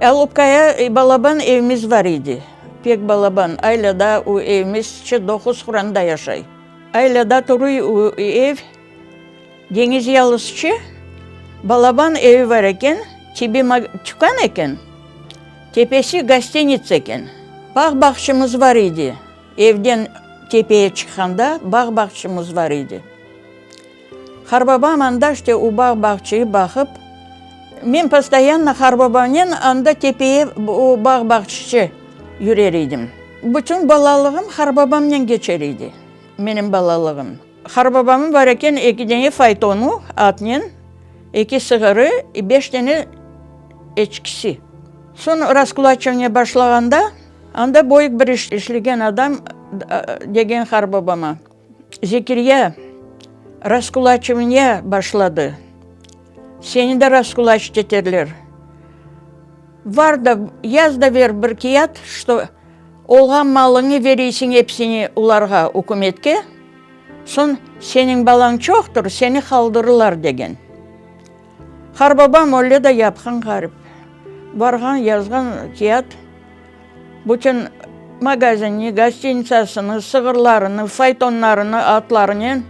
Alupkaya balaban evimiz bar edi, pek balaban, alâ daa o evimizçe doquz qoranta yaşay. Alâ daa turuy o ev, deñiz yalısıçe balaban evi bar eken, tibi tükân eken, tepesi gostinitsa eken. Bağ-bağçamız bar edi, evden tepeye çıqqanda bağ-bağçamız bar edi. Harbabam anda işte o bağ-bağçayı baqıp, men postoyanno harbabamnen anda tepeye o bağ-bağçıçı yürer edim. Bütün balalığım harbabamnen keçer edi, menim balalığım. Harbabamın bar eken eki dene faytonu, atnen, eki sığırı, beş dene eçkisi. Soñ raskulaçivaniye başlağanda, anda böyük bir iş işlegen adam degen harbabama. Zekirya, raskulaçivaniye başladı. Seni de raskulaçit eterler. Var da, yaz da ver bir kiyat, şto olğan malıñı veriysiñ epsini olarğa, ükümetke, soñ seniñ balañ çoqtır, seni qaldırırlar, degen. Qarbabam öyle de yapqan ğarip. Barğan, yazğan kiyat. Bütün magazinni, gostinitsasını, sığırlarını, faytonlarını, atlarınen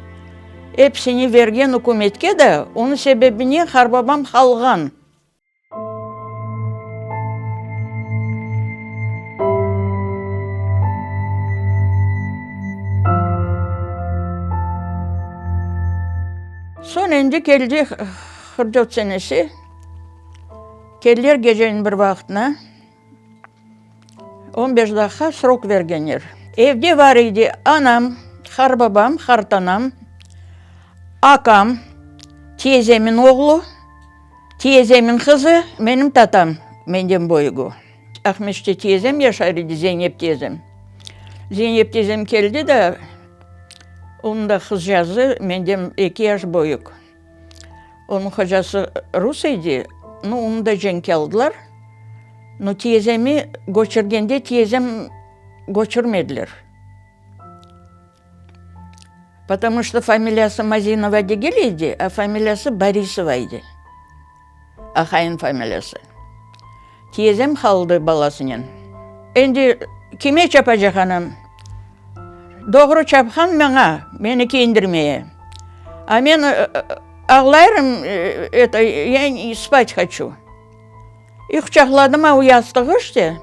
epsini bergen ükümetke de, onıñ sebebinen qarbabam qalğan. Soñ endi keldi 44 senesi, keldiler geceniñ bir vaqtına. On beş daqqa srok bergenler. Evde bar edi anam, qarbabam, qartanam, akam, tiyezemiñ oğlu, tiyezemiñ qızı, menim tatam, menden böyügi. Aqmescitte tiyezem yaşar edi, Zeynep tiyezem. Zeynep tiyezem keldi de, onıñ da qızcazı menden eki yaş böyük. Onıñ hocası rus edi, nu, onı da cenkke aldılar. Nu, tiyezemi köçürgende tiyezem köçürmediler. Potomu çto familiyası Mazinova degil edi, a familiyası Borisova edi. Aqayınıñ familiyası. Tiyezem qaldı balasınen. Endi kime çapacaq anam? Doğru çapqan maña, meni kiyindirmeye. A men ağlayırım, eto, ya spat hoçu. İ quçaqladım a o yastığı işte.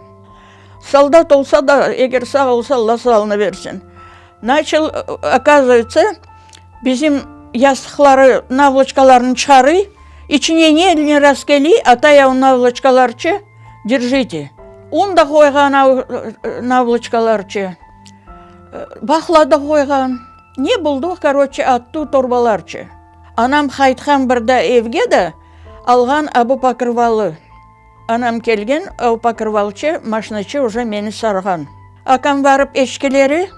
Soldat olsa da, eger sağ olsa, Alla sağlığını bersin. Naçal, okazıvayetsa, bizim yastıqları, navloçkalarını çıqarıy, içine ne eline rast keliy, ata o navloçkalarçı, derjite. Un da qoyğan navloçkalarçı, baqla da qoyğan. Ne buldu, koroçe, attı torbalarçı. Anam qaytqan bir da evge de alğan a bu pokrıvalı. Anam kelgen, o pokrıvalçı, maşinaçı uje meni sarğan. Akam barıp eçkileri,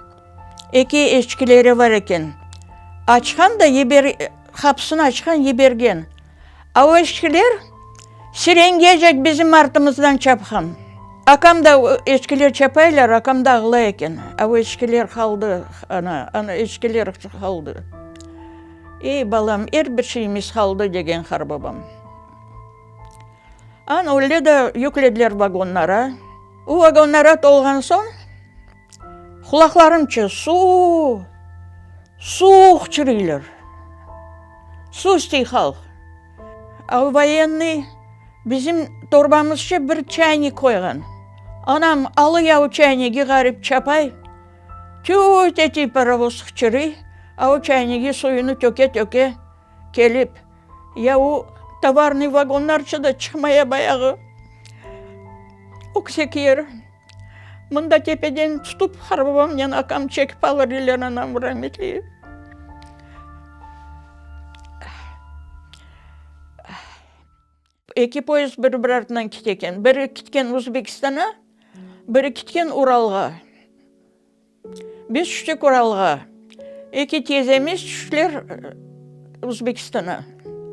eki eçkileri bar eken, açqan da yiber, qapısını açqan, yibergen. A o eçkiler sirengecek bizim artımızdan çapqan. Akam da, eçkiler çapaylar, akam da ağlay eken. A o eçkiler qaldı, ana, ana, eçkiler qaldı. Ey, balam, er bir şeyimiz qaldı, degen qarbabam. Ana öyle de yüklediler vagonlara. O vagonlara tolğan soñ, qulaqlarımça suv, suv qıçırıylar. Suv istey halq. A o voyennıy bizim torbamızca bir çaynik qoyğan. Anam alıya o çaynigi ğarip çapay, tüt etiy parovoz qıçırıy, a o çaynigi suyunı töke-töke kelip, Ya o tovarnıy vagonlarça da çıqmaya bayağı öksek yer. Mında tepeden tutıp qarbabamnen akam çekip alır ediler anam rametli. Eki poyezd bir-biri artından kete eken. Biri ketken Özbekistana, biri ketken Uralğa. Biz tüştik Uralğa. Eki tiyzemiz tüştiler Özbekistana.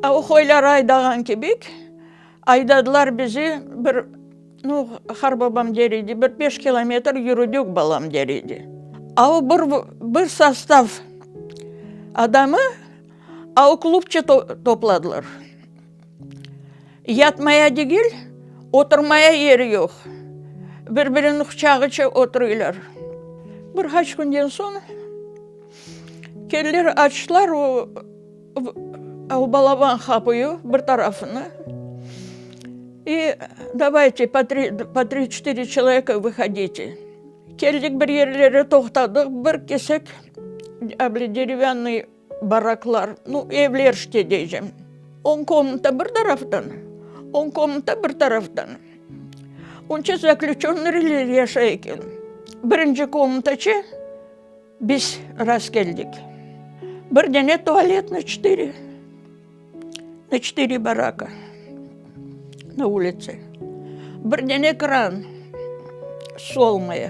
A o qoyları aydağan kibik, aydadılar bizi bir, nu, qarbabam der edi, bir beş kilometr yürüdik, balam der edi. A o bir, bir sostav adamı. A o klubça topladılar. Yatmaya degil, oturmaya yeri yoq. Bir-biriniñ quçağıça oturıylar. Bir qaç künden soñ keldiler, açtılar o o balaban qapıyı, bir tarafını, i davayte po tri, po tri-çetıre çeloveka vıhodite. Keldik bir yerlere toqtadıq, bir kesek able derevânnıy Baraklar, nu, evler işte deycem. On komnata bir taraftan, on komnata bir taraftan. Onca zaklüçönnıy yaşay eken. Birinci komnataçe biz rastkeldik. Bir dene tualet na çetıre, na çetıre baraka na ulitsa. Bir dene kran, su olmaya.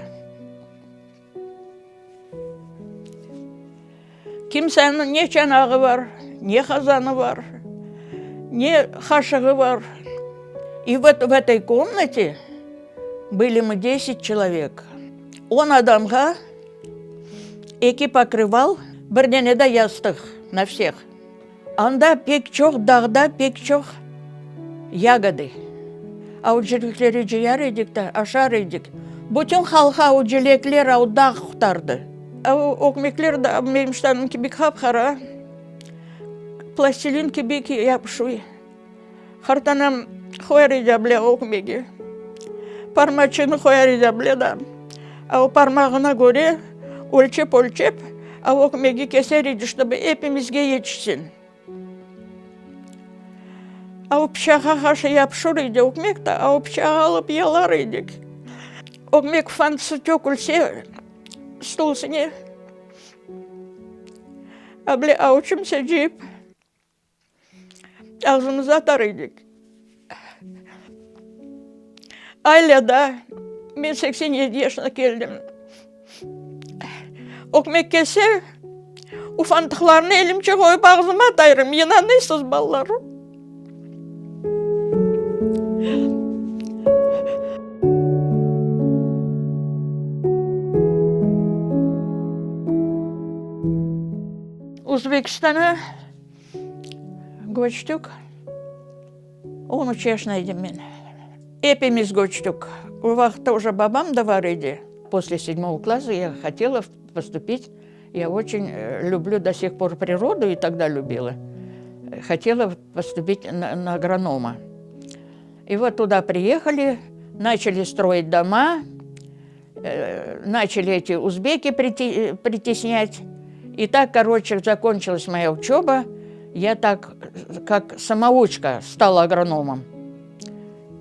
Kimseniñ ne çanağı bar, ne qazanı bar, ne qaşığı bar. И вот в этой комнате были мы deset çelovek. On adamğa eki pokrıval, bir dene de yastıq na vseh. Anda pek çoq dağda pek çoq yagodı. Avcılıkleri cıyar edik de, aşar edik. Bütün halq avcılekler av dağ qutardı. Av ökmekler de menim ştanım kibi qap-qara, plastilin kibi yapışuy. Qartanam qoyar edi able ökmege. Parmaçını qoyar edi able da. Av parmağına köre ölçep-ölçep av ökmege keser edi, ştobı epimizge yetişsin. Av pıçağa qarşı yapışır edi ökmek de, av pıçağı alıp yalar edik. Ökmek fantısı tökülse stol üstüne, able avuçımca cıyıp Ağzımıza atar edik. Alâ daa, men 87 yaşına keldim, ökmek kelse, ufantıqlarnı elimce qoyıp ağzıma atayırım, inanıysız, balalarım. Özbekistana Köçtük. On üç yaşında edim men. Epimiz köçtük. O vaqıtta уже babam da bar edi. После седьмого класса я хотела поступить, я очень люблю до сих пор природу и тогда любила, хотела поступить на, на агронома. И вот туда приехали, начали строить дома, начали эти узбеки притеснять. И так, короче, закончилась моя учеба. Я так, как самоучка, стала агрономом.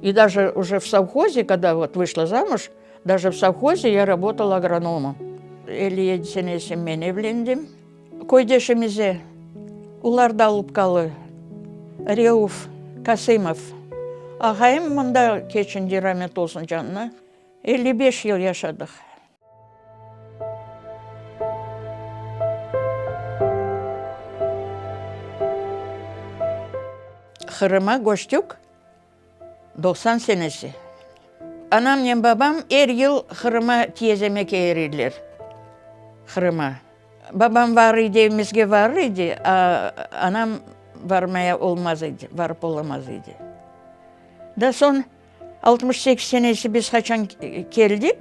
И даже уже в совхозе, когда вот вышла замуж, даже в совхозе я работала агрономом. 57 senesi men evlendim. Köydeşimize, olar da Alupkalı, Reuf Kasımov ağayım mında keçindi, ramet olsun canına. 55 yıl yaşadıq. Qırım'a köçtük 90 senesi. Anamnen babam er yıl Qırım'a tiyezeme kelir ediler. Qırım'a. Babam var idi, evimizge varır idi, a anam varmaya olmaz idi, varıp olamaz idi. Da soñ 68 senesi biz qaçan keldik,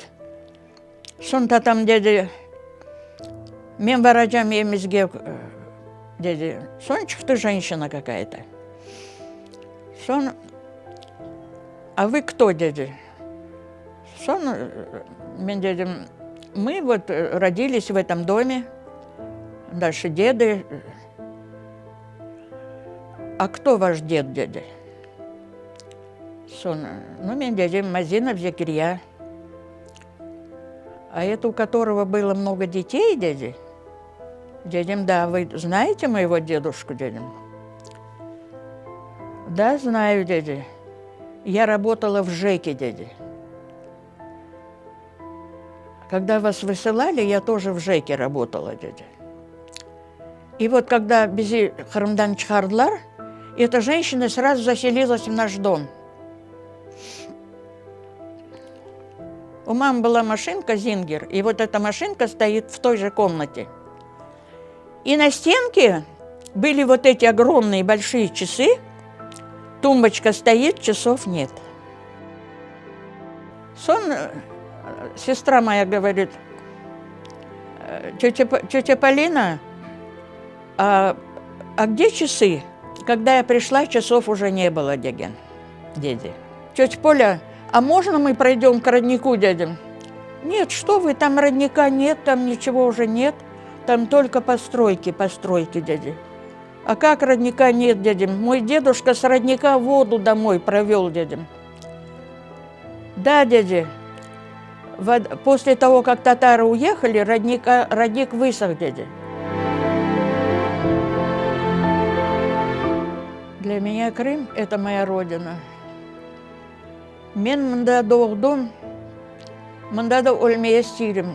soñ tatam dedi, men baracam evimizge, dedi. Soñ çıqtı jenşina kakaya-to. Soñ, a vı kto, dedi. Soñ men dedim, mı vot rodilis v etom dome, naşı dedı. A kto vaş ded, dedi. Soñ, nu, men dedim, Mazinov Zekirya. A eto u kotorogo bylo mnogo detey, dedi. Dedim, da, vı znaete moyego deduşku, dedim. Da, znayu, dedi. Ya rabotala v JEKe, dedi. Kogda vas vısılali, ya toje v JEKe rabotala, dedi. I vot kogda bizi Qırımdan çıqardılar, eta jenşina srazu zaselilas v naş dom. U mamı byla maşinka Zinger, i vot eta maşinka stoit v toy je komnate. I na stenke. Были вот эти огромные большие часы, тумбочка стоит, часов нет. Soñ sestra moya govorit, Тетя, тетя Полина, а, а где часы? Когда я пришла, часов уже не было, degen, dedi. Тетя Поля, а можно мы пройдем к роднику, dedim? Нет, что вы, там родника нет, там ничего уже нет, там только постройки, постройки, dedi. А как родника нет, dedim? Мой дедушка с родника воду домой провел, dedim. Да, dedi, после того, как татары уехали, родника, родник высох, dedi. Для меня Крым – это моя родина. Men mında doğdım, mında da ölmeye istirim.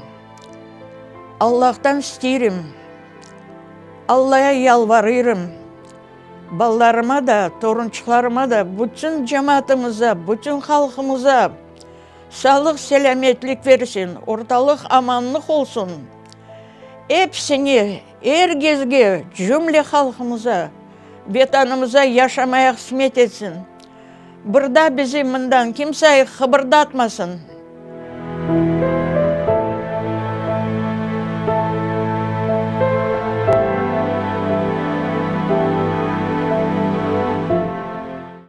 Allahtan istirim, Allaya yalvarırım, balalarıma da, torunçıqlarıma da, bütün cemaatımıza, bütün halqımıza sağlıq-selâmetlik versin, ortalıq amanlıq olsun. Episine, er kesge, cümle halqımıza, Vetanımıza yaşamaya qısmet etsin. Bir daa bizi mından kimse qıbırdatmasın.